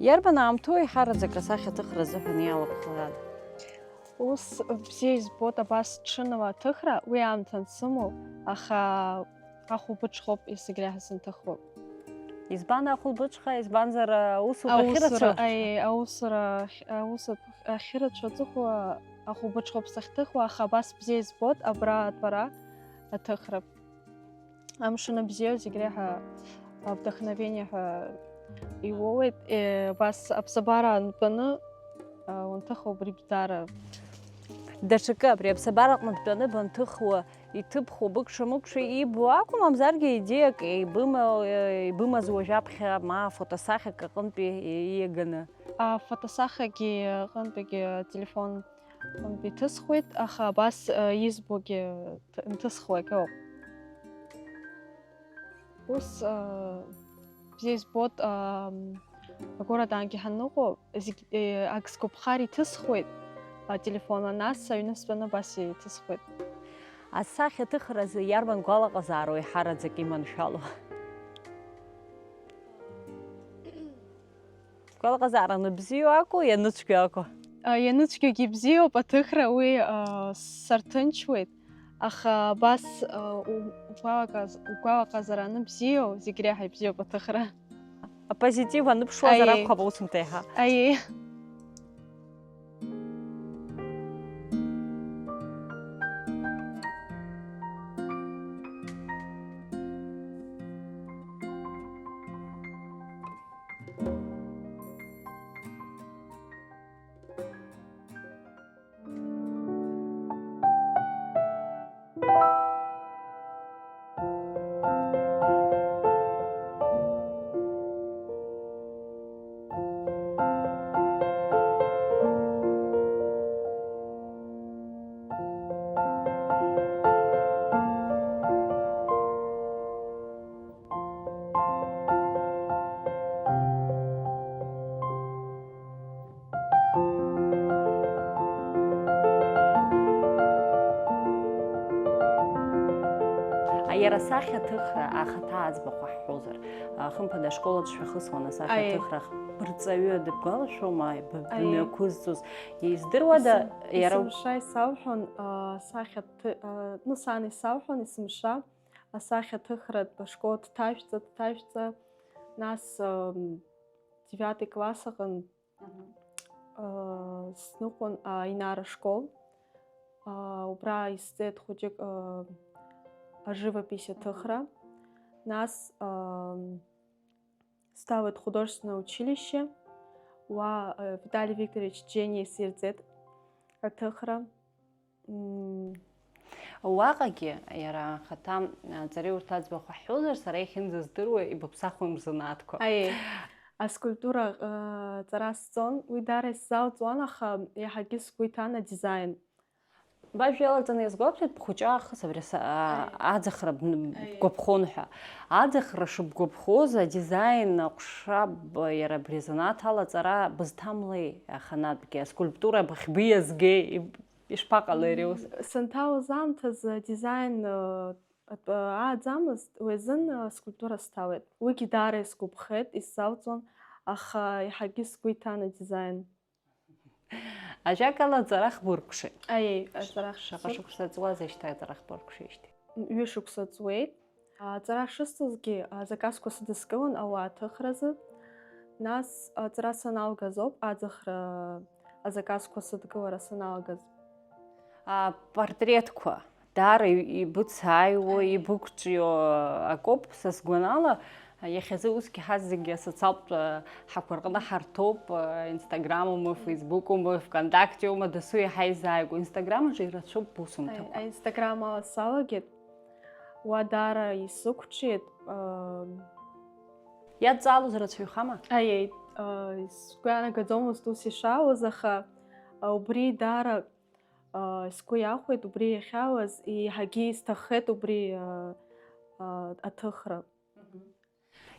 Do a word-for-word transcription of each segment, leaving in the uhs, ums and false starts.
Иарбан аамҭоу еиҳараӡак асахьаҭыхра азыҳәан иалабхуа? Ус бзиа избоит абас ҽынла аҭыхра, уи аамҭа ансымоу, аха ахәылбыҽхоуп зегь реиҳа санҭыхуа. Избан ахәылбыҽха, избанзар, аусутә Аусура, ахьырацәа? Аи, аусура ахь-, аусутә ахьырацәа аҵыхәа ахәылбыҽхоуп сахьҭыхуа, аха абас бзиа избоит абра атәара аҭыхра. Амшын абзиа зегь реиҳа вдохновение ҳәа иуоуеит, э, абас аԥсабара антәаны, э, унҭыха убри бдара. Даҽакы, абри аԥсабараҟны бтәаны банҭыхуа, иҭыбхуа быкша-мыкша ибо акәу, мамзаргьы идеиак ибыма-, э, ибымаз уажәаԥхьа ма фотосахьак аҟынтәи ииаганы? Афотосахьагьы аҟынтәигьы ателефон Ҭыхуеит, аха абас, э, избогьы ҭ-, нҭысхуа акы ыҟоуп. Ус, э, бзиа избоит, э, агород аангьы ҳаныҟоу, зегь, э, ак сгәаԥхар иҭысхуеит, ателефонла, нас аҩны стәаны абас иҭысхуеит. Асахьаҭыхразы иарбан гәалаҟазаароу еиҳараӡак иманшәало? Гәалаҟазаара аныбзиоу акәу, ианыцәгьоу акәу? А, ианыцәгьоугьы ибзиоуп аҭыхра, уи, а, сарҭынчуеит, аха абас, а, у-, угәалаҟаз-, угәалаҟазаара аныбзиоу, зегь реиҳа ибзиоуп аҭыхра. Апозитив аныԥшуазар Аиеи. Акәхап аусумҭа еиҳа. Аиеи. Иара асахьаҭыхра ахаҭа аӡбахә ҳҳәозар, хымԥада ашкол аҿы шәахысуан асахьаҭыхра хԥырҵаҩы дыбгәалашәома, б-, Аиеи. Бымҩақәызҵоз? Издыруада, Исым-, иара есымша исауҳәон, а, асахьаҭы-, а, ну, сан исауҳәон, есымша асахьаҭыхратә ашкол дҭажәҵа, дҭажәҵа, нас, ам, девятый класс аҟын, Мгм. а, сныҟәон, а, Инара школ. А, убра исҵеит хәыҷык, а, аживопись аҭыхра. Нас, ам, Сҭалеит художественное училище, уа, э, Виталий Викторович Џьениа исирҵеит аҭыхра. М. Уаҟагьы иара ахаҭа, а, ҵареи урҭ аӡбахә ҳҳәозар, сара иахьынӡаздыруа ибыԥсахуан бзанааҭқәа. Аиеи, аскульптура, э, ҵара сҵон, уи даара исзалҵуан, аха иаҳагьы сгәы иҭан адизаин. Бажә иалаҵаны иазгәаҭеит, бхәыҷы аахыс абри аса-, а-, Аиеи. Аӡахра бн-, Аиеи. Бгәаԥхон ҳәа. Аӡахра шыбгәаԥхоз, адизаин аҟәша б-, иара абри азанааҭ алаҵара бызҭамлеи, аханатәгьы, аскульптура бахьбиазгеи, иб-, ишԥаҟалеи ари аус? М, санҭалоз аамҭазы адизаин, ы, атә-, ааӡамызт, уи азын, ы, аскульптура сҭалеит. Уигьы даара исгәаԥхеит, исзалҵуан, аха иаҳагьы сгәы иҭан адизаин. Ажәакала, аҵара хбыркәшеит. Аиеи, аҵара Шаҟа хбыркәшеит. Шықәса ҵуазеи шьҭа аҵара хбыркәшеижьҭеи? Ҩышықәса ҵуеит. Аҵара шысҭозгьы, азаказқәа сыдыскылон ауаа аҭыхразы. Нас аҵара саналгаз ауп, аӡахра азаказқәа сыдкылара саналагаз. Апортретқәа. Даара ибыцааиуа, Аиеи. Ибықәҿио акоуп, са сгәанала, иахьазы усгьы ҳазегьы асоциалтә ҳақәа рҟны ҳарҭоуп, Инстаграмума, Фейсбукума, ВКонтактеума, дасу иаҳа изааигәоу. Инстаграм аҿы ирацәоуп бусумҭақәа. Аи-, Инстаграм ала салагеит, уа даара исықәҿиеит, аа. Иадҵаалоз рацәаҩхама? Аиеи, аа, сгәы иаанагаӡомызт ус ишаауаз, аха, аа, убри даара Аа, сгәы иахәеит убри иахьаауаз, еиҳагьы исҭаххеит убри, аа, аа, аҭыхра. Мгм.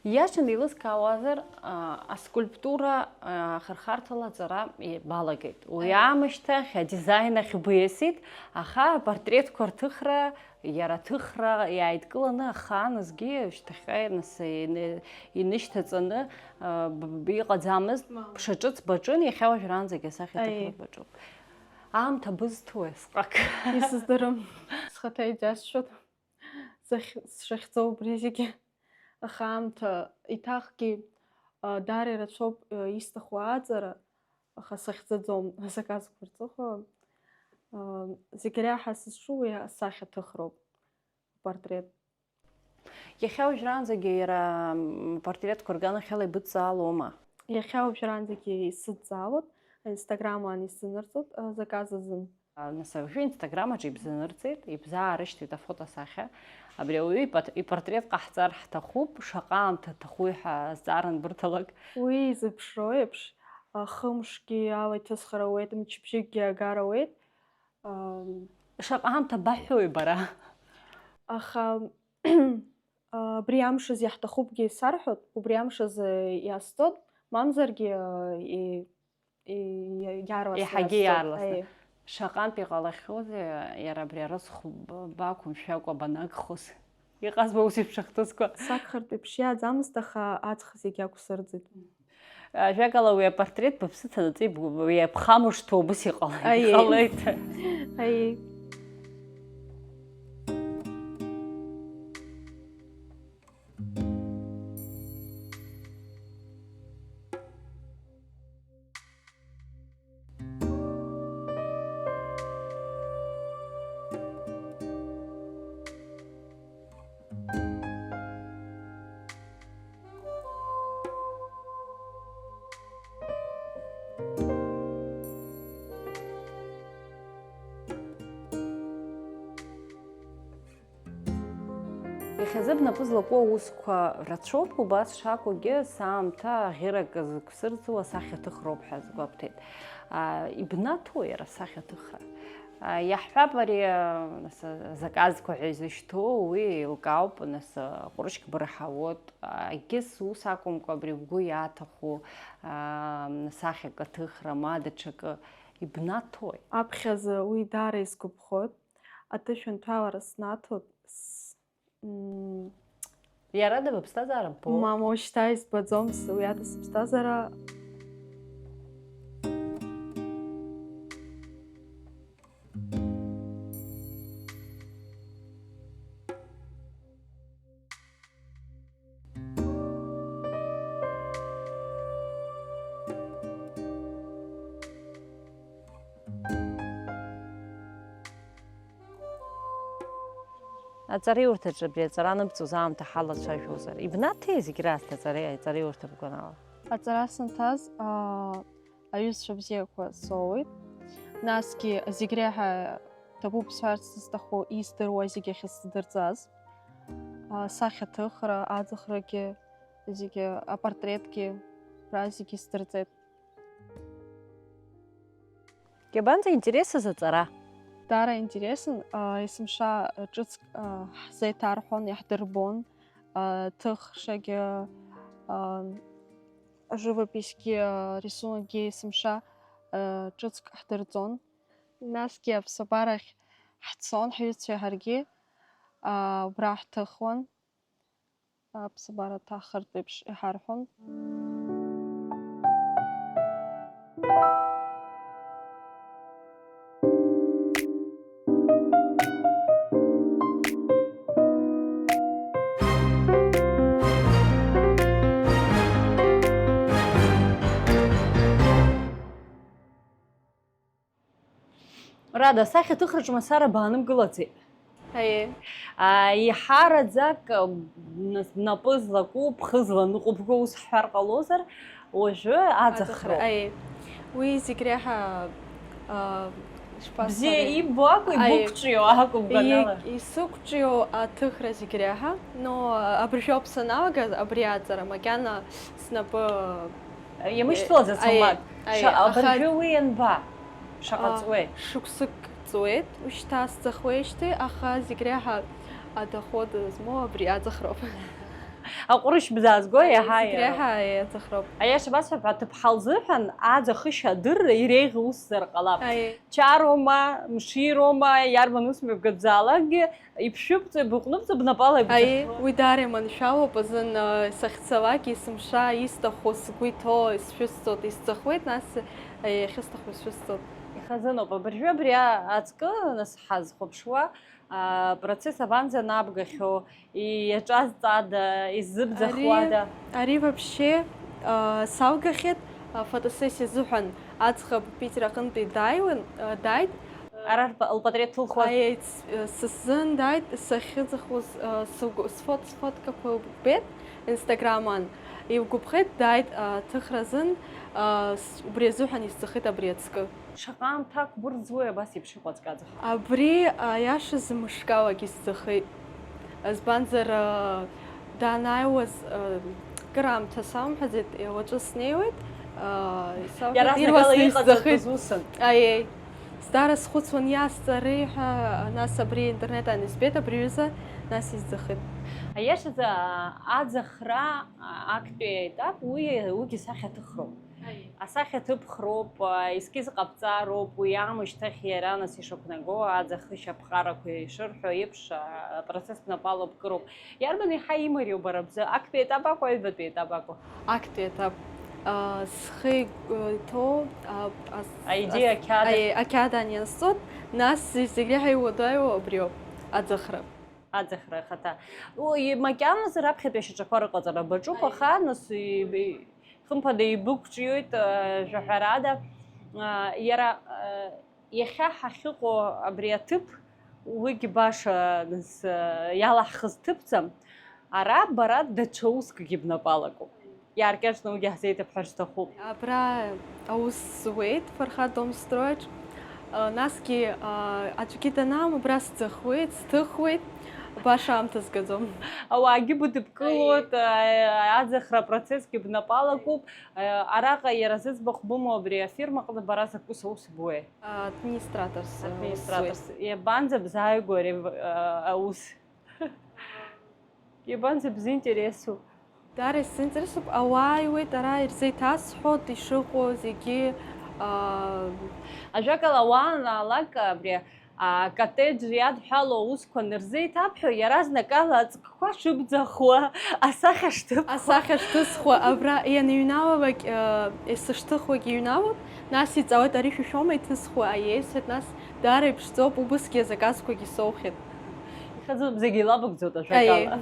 Иашан еилыскаауазар, а, аскульптура, а, ахырхарҭала аҵара балагеит. Уи Аиеи. Аамышьҭахь адизайн ахь баиасит, аха апортретқәа рҭыхра, иара аҭыхра иааидкыланы ахаан згьы шьҭахьҟа инас-, ины-, инышьҭаҵаны, а, б-, б-, иҟаӡамызт, Мам. Бшаҿыц баҿын, иахьа уажәраанӡагьы асахьаҭыхра Аиеи. Баҿуп. Аамҭа бызҭои асҟак? Исыздырам. Схаҭа иџьасшьоит. Сахь-, сшахьӡо убри зегьы. Аха аамҭа иҭахгьы, а, даара ирацәоуп, а, исҭаху ааҵара, аха сахьӡаӡом, азаказ қәырҵыхәа. А, зегь реиҳа сызҿу уи асахьаҭыхроуп, апортрет. Иахьа уажәраанӡагьы иара, м, апортретқәа рганахьала ибыдҵаалома? Иахьа уажәраанӡагьы исыдҵаауеит, Инстаграм аан исзынарҵоит, а, заказ азын. Нас уажәы Инстаграм аҿы ибзанырҵеит, ибзаарышьҭит афотосахьа. Абри ауаҩы ипот-, ипортрет ҟаҳҵар ҳҭахуп, шаҟа аамҭа ҭахуи ҳәа азҵаара анбырҭалак? Уи изыԥшроу еиԥш, а, хымшгьы ала иҭысхыр ауеит, мчыбжьыкгьы агар ауеит. Ам, Шаҟа аамҭа баҳәои бара? Аха, а, абри амш азы иаҳҭахупгьы сарҳәоит, убри амш азы иаасҵоит, мамзаргьы, а, и-, и-, иа-, иаарласны Еиҳагьы иаасҵоит. Иаарласны. Аиеи. Шаҟантә иҟалахьоузеи иара абри арыцхә б-, бақәымшәакәа банагхоз? Иҟазма ус еиԥш ахҭысқәа? Сагхартә еиԥш иааӡамызт, аха аҵх зегь ақәсырӡит. Ажәакала, уи апортрет быԥсы ҭанаҵы иб-, уи аԥхамышҭуа убыс иҟала-, Аиеи. Иҟалеит. Аиеи. Иахьазы бнапы злаку аусқәа рацәоуп, убас шакәугьы, саамҭа аӷьырак зықәсырӡуа асахьаҭыхроуп ҳәа азгәабҭеит. А, ибнаҭои иара асахьаҭыхра? А, иаҳҳәап, ари, а, нас, заказқәа ҳәа изышьҭоу, уи еилкаауп, нас, а, ҟәрышьк бырҳауоит, а, егьыс ус акәымкәа, абри бгәы иаҭаху, а, сахьак аҭыхра, ма даҽакы ибнаҭои? Аԥхьаӡа уи даара исгәаԥхоит, аҭышәынҭәалара снаҭоит, с-, м, Иара дабаԥсҭазаара ббо? Мама, уажәшьҭа избаӡом, с-, уи ада сыԥсҭазаара. Аҵараиурҭаҿы абри аҵара аныбҵоз аамҭа ҳалацәажәозар, ибнаҭеи зегь раасҭа аҵареи-, аҵараиурҭа бгәанала? Аҵара санҭаз, аа, аҩызцәа бзиақәа соуеит. Насгьы зегь реиҳа ҭабуп сҳәарц сызҭаху, издыруа зегь ахьысдырҵаз. Аа, сахьаҭыхра, аӡахрагьы, зегьы апортретгьы, ра зегьы сдырҵеит. Иабанӡа интересыз аҵара? Даара интересын, а, есымша ҿыцк, а, ҳзеиҭарҳәон, иаҳдырбон, а, ҭыхрагьы, а, живописьгьы, а, рисунокгьы есымша, а, ҿыцк ҳдырҵон. Насгьы аԥсабарахь ҳцон ҳҩызцәеи ҳаргьы, а, убра ҳҭыхуан. Аԥсабара ҭаххартә еиԥш иҳарҳәон. Рада, асахьаҭыхраҿы мацара баанымгылаӡеит. Аиеи. А, иҳараӡак, а, нас-, напы злаку, бхы зланыҟәыбго ус ҳҳәар ҟалозар, уажәы аӡахроуп. Аӡахра, аиеи. Уи зегь реиҳа, а, шԥасҳәари? Бзиа иббо акәу, Аиеи. Ибықәҿио акәу, бгәанала? Ик-, исықәҿио аҭыхра зегь реиҳа, но, а, абыржәоуп саналага абри аҵара, макьана снапы Иамышьҭуазар, Аиеи, Салмак, аиеи, ша-, аха абыржәы уи ианба? Шаҟа А, ҵуеи? Шықәсык ҵуеит, ушьҭа сӡахуеижьҭеи, аха зегь реиҳа адоход змоу абри аӡахроуп. Аҟәрышь бзаазго иаҳа Зегь реиҳа аиаҵыхроуп. Аиаша басҳәап, аҭыԥҳа лзыҳәан аӡахышьа адырра иреиӷьу усзар ҟалап. Аиеи. Чароума, мшироума, иарбан усмҩаԥгатәзаалакгьы иԥшәыбҵо, ибыҟәныбҵо, бнапала Аиеи, ибзаҳәо. Уи даара иманшәалоуп, азын, а, сахьцалак, есымша, исҭаху, сгәы иҭоу, исшәысҵоит, исӡахуеит, нас, а, иахьысҭаху исшәысҵоит. Ихазыноуп. Абыржәы абри аҵкы, нас, ҳазхәаԥшуа, а, процесс абанӡанабгахьоу, иаҿазҵада, иззыбӡахуада? Ари вообще, а, салгахьеит, а, фотосессиа азыҳәан аӡӷаб Питер аҟынтәи дааиуан, а, дааит. Ара рпа-, лпатреҭ ҭылхуа. Аиеи, ц-, э, са сзын дааит, сахьыӡахуаз, э, сыгәы-, сфот-, сфоткақәа лбеит Instagram-ан. Илгәаԥхеит, дааит, э, аҭыхра азын, э, с-, убри азыҳәан исӡахеит абри аҵкы. Шаҟа аамҭак гәырӡуеи абас еиԥш иҟоу аҵкы аӡахра? Абри, аиашазы, мышкалагьы сӡахеит. Избанзар, э, данааиуаз, э, кыр аамҭа саумҳәаӡеит, э, уаҵәы снеиуеит, э, исалҳәеит, Иаразнакала ирласны иҟаҵатәыз исӡахеит. Усын. Аиеи. Сдара схәыцуан, иасҵарри ҳәа, нас абри интернет аан избеит абри аҩыза, нас исӡахеит. Аиашазы, а, аӡахра, а, актәи аетап, уи, уигьы сахьаҭыхроуп. Асахьаҭыԥхроуп, а, ескиз ҟабҵароуп, уи аамышьҭахь иара нас ишақәнаго аӡахышьа аԥҟарақәа ишырҳәо еиԥш, а, апроцесс бнапала бкыроуп. Иарбан еиҳа имариоу бара бзы, актәи аетап акәу, аҩбатәи аетап акәу? Актәи аетап. А, схы игәы иҭоу, а, ас-, Аидеиа ас-, ақьаад ахь. Аи-, ақьаад аан иансҵоит, нас зегь реиҳа иуадаҩу абриоуп, аӡахра. Аӡахра ахаҭа. Уи, макьаназы раԥхьатәи ашьаҿақәа рыҟаҵара баҿуп, аха, нас, и-, и-, хымԥада ибықәҿиоит, а, жәаҳәарада. А, иара, а, иахьа ҳахьыҟоу абри аҭыԥ, уигь баша, нас, а, иалаҳхыз ҭыԥӡам. Ара бара даҽа усқәагьы бнапалакуп. Иааркьаҿны уигьы ҳзеиҭабҳәар сҭахуп. Абра аус зуеит Фархад Домстроиаҿ. А, насгьы, а, аӡәгьы данаам, убра сӡахуеит, сҭыхуеит, баша аамҭа згаӡом. Ауаагьы быдыбкылоит, а, аӡахра апроцессгьы бнапалакуп. А, араҟа иара зыӡбахә бымоу абри афирмаҟны бара закәу саус буеи? Администраторс, а, Администраторс. Иабанӡа бзааигәоу ари, а, аус? Иабанӡа бзинтересу? Дара исзынҵрысуп, ауаа иуеит, ара ирзеиҭасҳәоит ишыҟоу зегьы, аа, Ажәакала, уаанаалак абри акоттеџь иадҳәало аусқәа нырзеиҭабҳәо, иаразнакала аҵкқәа шыбӡахуа, асахьа шҭыԥ. Асахьа шҭысхуа, абра ианыҩналалак, э, исышьҭыхуагь иҩналоит, нас иҵаауеит, ари шәышәома иҭысхуа, аиеи, сҳәеит, нас даара иԥшӡоуп, убысгьы азаказқәагьы соухьеит. Ихаӡоуп, зегьы илабыгӡоит ажәакала.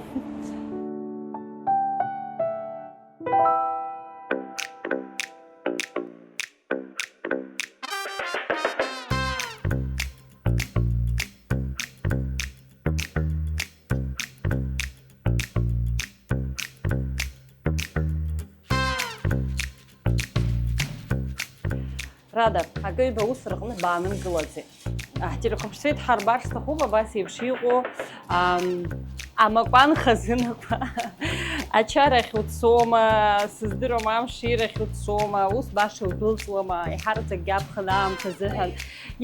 Рада, акы ҩба аус рҟны баанымгылаӡеит. Ҳтелехәаԥшцәа идҳарбар сҭахуп абас еиԥш иҟоу, ам, амакәан хазынақәа. Ачарахь уцома, сыздыруам, амширахь уцома, ус баша удәылҵуама, иҳарӡакгьы аԥхын аамҭа азыҳәан.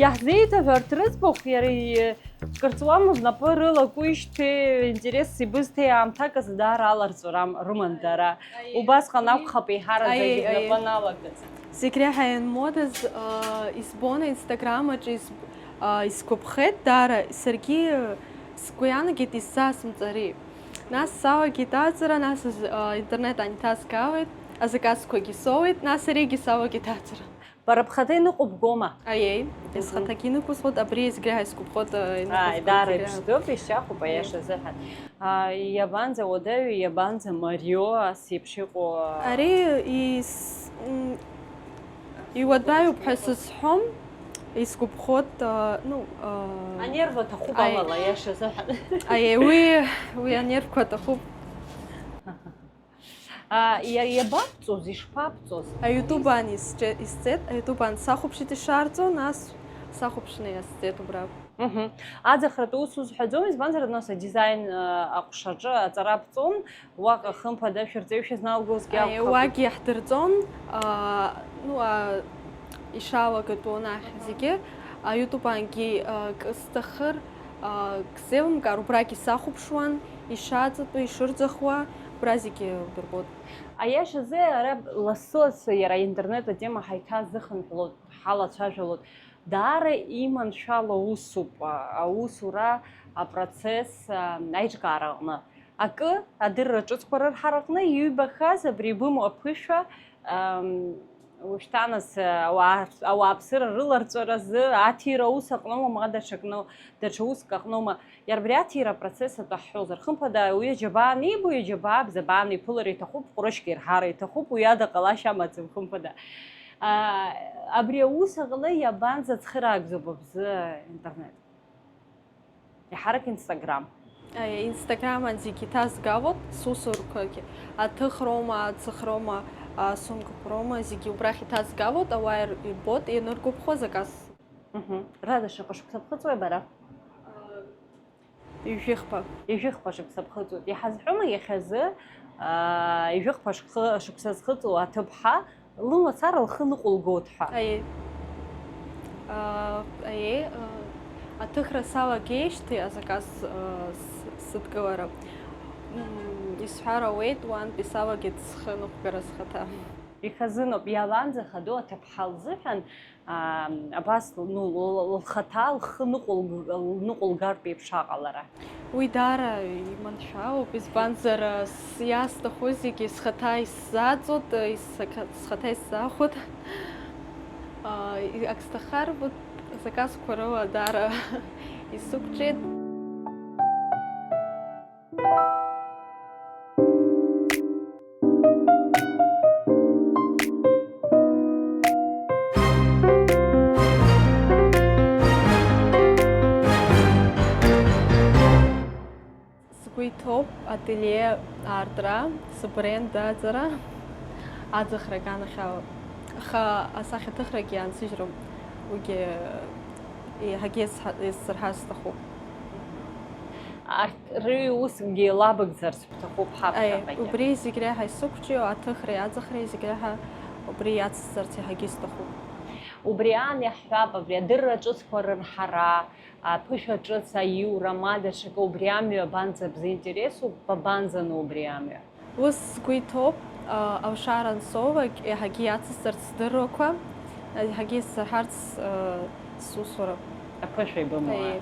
Иаҳзеиҭаҳәо арҭ рыӡбахә иара и-, кырҵуама, бнапы рылакуижьҭеи, интерес ибызҭеи аамҭак азы даара аларҵәара ам-, рыман дара. Убасҟан акәхап еиҳараӡак Аиеи, аиеи. Бнапы аналагаз. Зегь реиҳа ианмодаз, аа, избон Инстаграм аҿы ис-, аа, исгәаԥхеит даара, саргьы, сгәы иаанагеит исзасымҵари. Нас салагеит аҵара, нас аз-, аа, интернет аан иҭазгалеит, азаказқәагьы соуеит, нас аригьы салагеит аҵара. Бара бхаҭа иныҟәыбгома? Аиеи, Мгм. Схаҭагьы инықәысхуеит, абри зегь реиҳа исгәаԥхоит, аа, Ааи, инықәысхуеит даара зегь реиҳа. Иԥшӡоуп, ишьҭахәуп Аиеи. Аиаша азыҳәан. А, иабанӡа уадаҩу, иабанӡа мариоу ас еиԥш иҟоу, а, Ари ис-, м, иуадаҩуп ҳәа сызҳәом, исгәаԥхоит, а, ну, а, Анерв аҭахуп Аи. Амала, аиаша азыҳәан. Аиеи, уи, уи анервқәа аҭахуп. А, иа-, иабабҵоз, ишԥабҵоз? Аиутуб аан исҿе-, исҵеит, аиутуб аан сахәаԥшит ишаарҵо, нас сахәаԥшны иасҵеит убра. Мгм. Аӡахратә ус узҳәаӡом, избанзар, нас адизаин, а, аҟәшаҿы аҵара бҵон, уаҟа хымԥада шәырҵаҩ шәызналгозгьы Аи, акәхап. Уагьы иаҳдырҵон, а, ну, а, ишалагатәу анахь зегьы, аиутуб аангьы, а, кы сҭахыр, а, кзеилымкаар, убрагь исахәаԥшуан, ишаҵатәу, ишырӡахуа, Убра зегьы удырбоит. Аиашазы, ара лассы-лассы иара аинтернет атема ҳаиҭазыхынҳәлоит, ҳалацәажәалоит. Даара иманшәало усуп, а, аусура, апроцесс, а, аиҿкаара аҟны. Акы, адырра ҿыцқәа рырҳараҟны иҩбахаз абри ибымоу аԥышәа, ам, уажәшьҭанас, а, ауаа-, ауааԥсыра рыларҵәаразы аҭира аус аҟноума, ма даҽакны, даҽа уск аҟноума, иара абри аҭира апроцесс атәы ҳҳәозар, хымԥада, уи џьабаа анибо, џьабаа бзабаа аниԥылара иҭахуп, ҟәрышьк ирҳара иҭахуп, уи ада ҟалашьа амаӡам, хымԥада. А, абри аус аҟны иабанӡацхыраагӡо ба бзы интернет? Иаҳарак Instagram. Инстаграман зегьы иҭазгалоит, сусурқәагьы, аҭыхроума, аӡыхроума, асумкақәа роума, зегьы убрахь иҭазгалоит, ауаа ир-, ирбоит, ианыргәаԥхо заказ. Мгм. Рада, шаҟа шықәса ԥхыҵуеи бара? Ҩажәихԥа. Ҩажәихԥа шықәса ԥхыҵуеит. Иҳазҳәома иахьазы, аа, ҩажәихԥа шықәса, шықәса зхыҵуа аҭыԥҳа лымацара лхы ныҟәылгоит ҳәа? Аиеи. Аа, аиеи, аа, аҭыхра салагеижьҭеи азаказ, аа, с-, сыдкылара. М, исҳәар ауеит, уантәи салагеит схы ныҟәгара схаҭа. Ихазыноуп, иабанӡа хаду аҭыԥҳа лзыҳәан, аа, абас, ну, л-, л-, лхаҭа лхы ныҟәылг-, ныҟәылгартә еиԥш аҟалара? Уи даара иманшәалоуп, избанзар, с-, иаасҭаху зегьы схаҭа исзааӡоит, исака-, схаҭа исзаахәоит. Аа, и-, ак сҭаххар, вот, заказқәа рыла даара исықәҿиеит. Сгәы иҭоуп ателье аартра, сыбренд аӡара, аӡахра аганахьала. Аха асахьаҭыхрагьы аансыжьрым, уигьы еиҳагьы исҳа-, исзырҳар сҭахуп. Арҭ рыҩ усгьы еилабыгӡарц бҭахуп ҳаԥхьаҟагьы. Убри зегь реиҳа исықәҿио, аҭыхреи аӡахреи зегь реиҳа убри иацсҵарц еиҳагьы исҭахуп. Убри аан иаҳҳәап, абри адырра ҿыцқәа рырҳара, аԥышәа ҿыц аиура, ма даҽакы, убри амҩа абанӡа бзы интересуп, бабанӡану убри амҩа? Ус сгәы иҭоуп, а, алшара ансоулак, еиҳагьы иацысҵарц сдыруақәа, еиҳагьы исзырҳарц, а, сусура. Аԥышәа ибымоу. Аиеи.